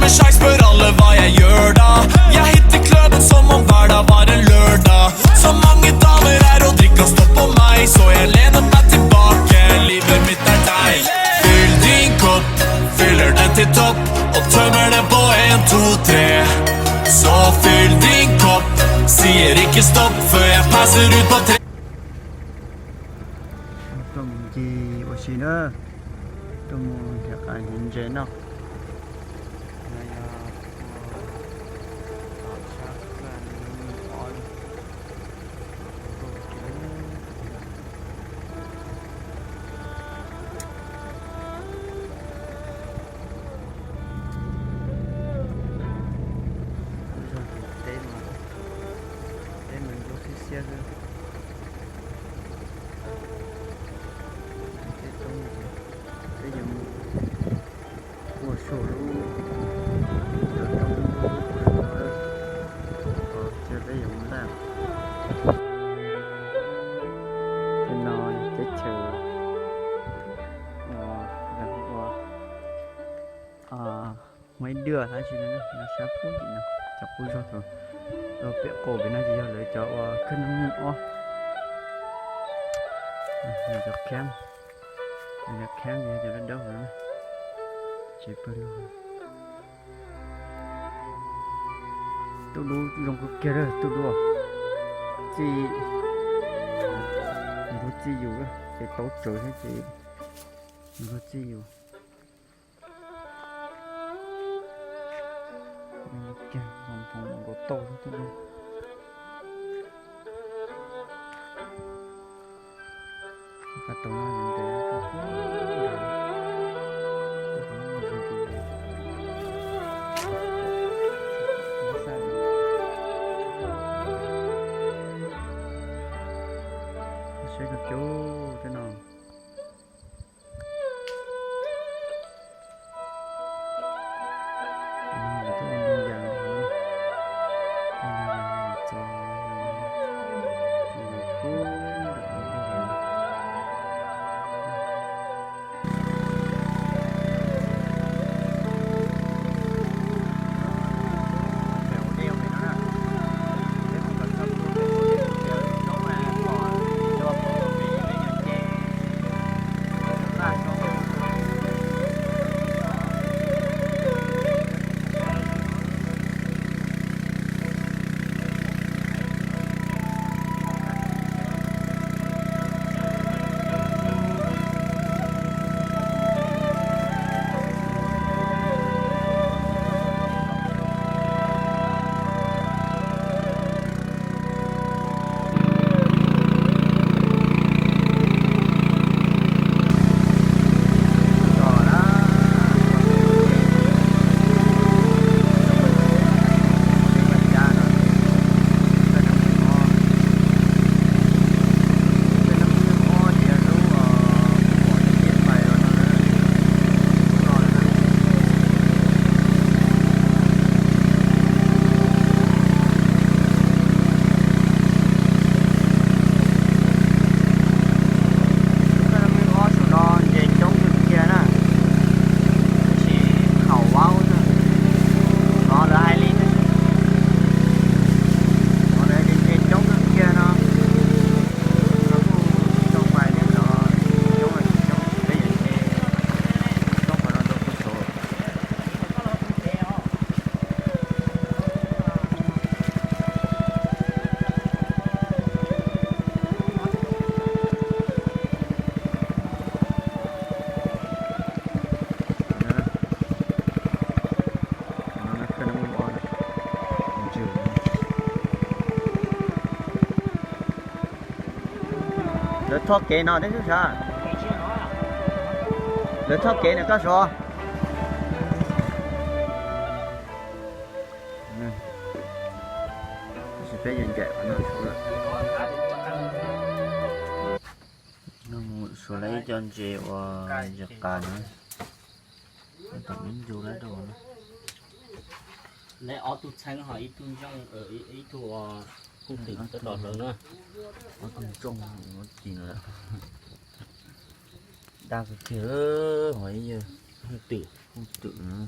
Sjeik spør alle hva jeg gjør da. Jeg hitter klubben som om hver dag var en lørdag. Så mange damer her, og drikka står på meg, så jeg lener meg tilbake. Livet mitt er deg. Fyll din kopp, fyller den til topp, og tømmer den på en, to, tre. Så fyll din kopp, sier ikke stopp før jeg passer ut på tre. Tuaj mus ncig ua si na, tuaj mus nrhiav qas nrhiav ntses noj. No yog ua tom sab Kab Nab Meej ob lub. Zog tus teb mas, teb mas ntsuab xiab xiab xwb. Teb roob ces peb yuav mus ua su lub, cov roob ua su lub, ces peb yuav mus laj. Tej no teb chaws ua, ua Muaj ib dwaj tab sis no sab pub tim no, cov qub zog thaum pem qaum pem no ces yog lawv cov uas Kab Nab Meej ob. Cov kheeb, cov kheeb ces yog cov dawb dawb no, tsev pawg lug. Tuj dub zoo kawg kiag lawm, tuj dub txij, nws txij yus ces tau tsawv thiab ces nws txij yus. Kiag nkaus tauj xwb tuj dub. Pab tau no ntev ntev. Seb koj cub tej no. Ob saum no ntses coob kawg kiag na, tab sis haum vau xwb, no lawv hais li xwb, no lawv tias ntses coob kawg kiag no, no kuj tsis tau pais thiab, cov coob los tsis coob, peb yuav ntses coob qhov no rau kuj saud. Lawv thoj kev no thiab xwb sav. Lawv thoj kev no koj sav. Tab sis peb yuav ncaim qhov no suav lawm. No mus suav lawv ib co ntses uas ntses qas na. Tom ib ncu lawm rau na. Lawv ob tug txheeb ho ib tug ntsooj, ib tug kuj twm tab tom hlawv na. Ob tug ntsooj ua ci lawm. Daj kawg kiag, ho ib yawg twm, twm na.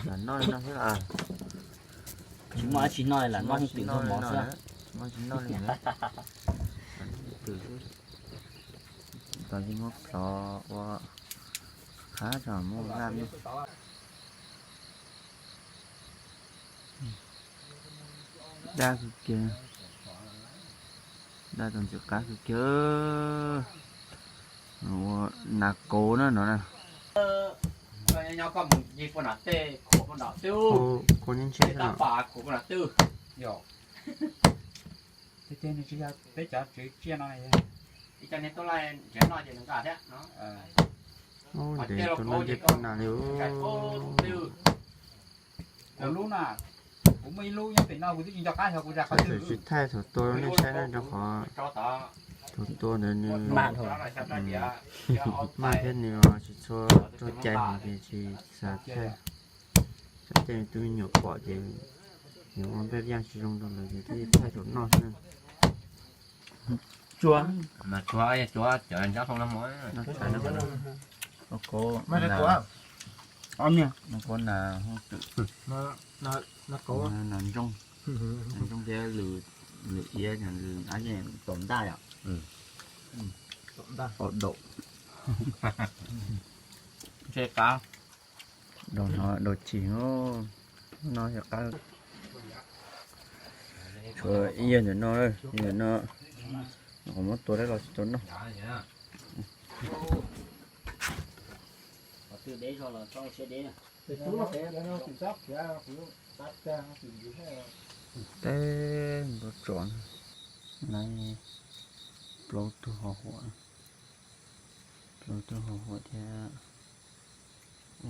Lam noj li no xwb. Tsis muaj dab tsi noj li, lam noj ib tug nrog mov xwb. Tsis muaj dab tsi noj li. Twm xwb. Tos yeej muab plhov ua qab tso muab laj me. Daj kawg kiag. Daj tau ntxim qab kawg kiag. Ua nas kauv na no na. Peb cov tswv tsiaj no, ntev tau laj ntiaj teb na li. Kuv lub na, kuv muaj ib lub nyob pem no kuv twb tsis nco qab xyov kuv zam qhov twg. Tsis thaij thaum tua rau nej saib na, rau qhov thaum tua ntawd nws maj thiab nws tsis txhua ruaj cai heev ces tsis xav thaij. Tsam tej me tub me nyuam pom ces nws ua npej yaj tsis zoo rau lawv ces thiaj thaij thaum noj xwb. Tsuav, mas tsuav, tsuav cov nyob hauv no mos. Ob niag, kuv nas, nas ntsooj, nas ntsooj thiab lwm iab, tom ntaj yom. Tom ntaj, tom ntaj, tom daum. Ntshe qab. Daum no daum cim no, no yog qab. Tshuav ib yam ntawm no, ib yam no, qhov muab tua dab los tsis tau noj. Teb npua tsov na, plaub tug ho huam, plaub tug ho huam thiab.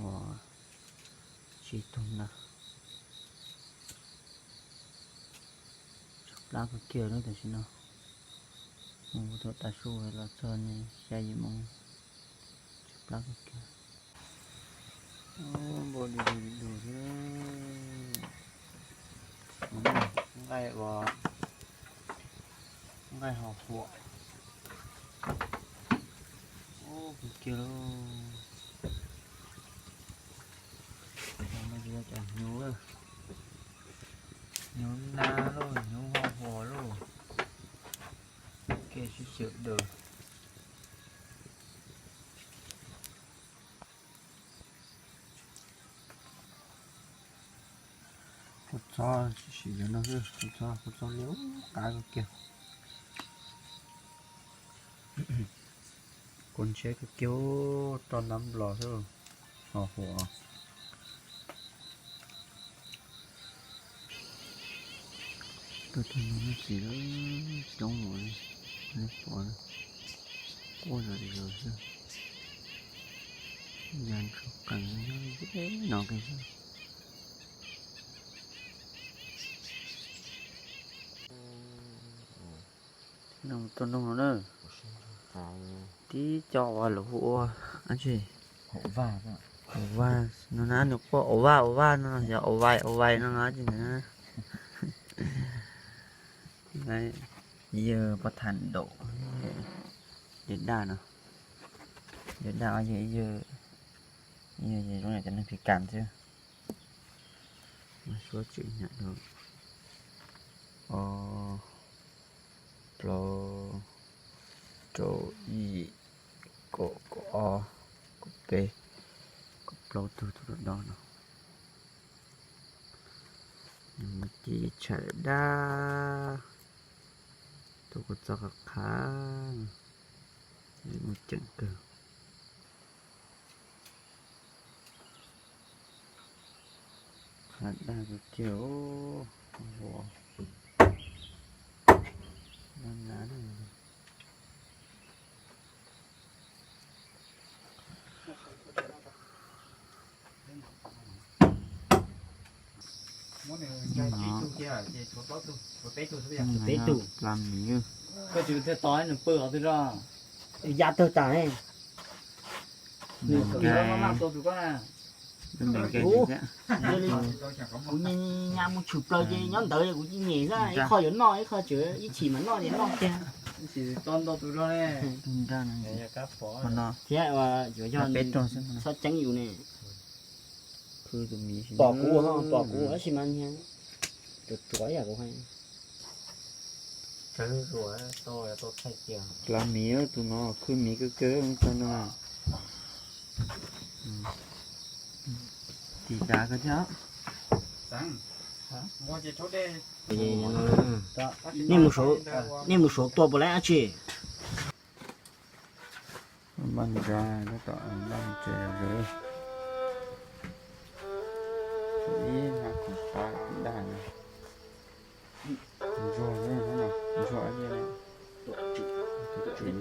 Ua tsib tug na. Tsw plab kawg kiag lub tam sim no. Mus thaum tav su los txog xya yim moo. Tsw plab kawg kiag. Npua du du du thiab. Nqaij ua, nqaij ho huam. Ub, kawg kiag lauj. Cov no yog cov hnyuv, hnyuv nab lauj, hnyuv ho huam lauj. Kev sib xyaw daws. Kua txob, sim sim ntawm no xwb, kua txob, kua txob liab qab kawg kiag. Kua ntsheb kawg kiag, roj nab nplos xwb, ho huam. Tuaj txog no xis coob mus li, nej pom quaj zom zaws xwb. Ya ntshua qees nyob ze no kiag xwb. Tuaj nug no na, tib co uas lawv hu ua dab tsi, haum vaj no na, nws quaj au vaj au vaj no, yog au vais au vais no no dab tsi ntawd na. Yawg pov tham ntaum, yawg daj no, yawg daj, yawg, yawg zoo yam cov neeg phi kas xwb. Mas suav tswm nyam rau, o, plaub, rau, yim, kaum, kaum ob, kaum peb, kaum plaub tug, tug rau dob no. Nws muaj ci tsham dab, tus kua txob qab qab, mus ceem kawg. Qab daj kawg kiag, dab nav. Peb tug, peb tug. Koj tsis thiaj tos nws pw qhov twg zog. Ya tawg tas. Nws maj maj tua tus koj na. Kuv nyas mus tshwm plaws ces nyob ntawd kuv cia nyem xwb, ib qho yuav noj ib qho tseem ib chim mas noj ces noj tiag. Ib chim tos ntau tus zog ne. Thiab yuav yog xob ceeb yus ne. Khwb tus miv pom kuv, pom kuv tab sis mas nyias ruam ruam yam kuv hais. Plaub miv tus no khwb miv kawg kawg tau no. Tis kav koj thiab. Nej mus suav tua puas laib dab tsi? Npaj ntsa tab tom npaj tsev zom zaws. Ib hab khoom pab daj no. Ntsuag, ntsuag ib, tus tswm.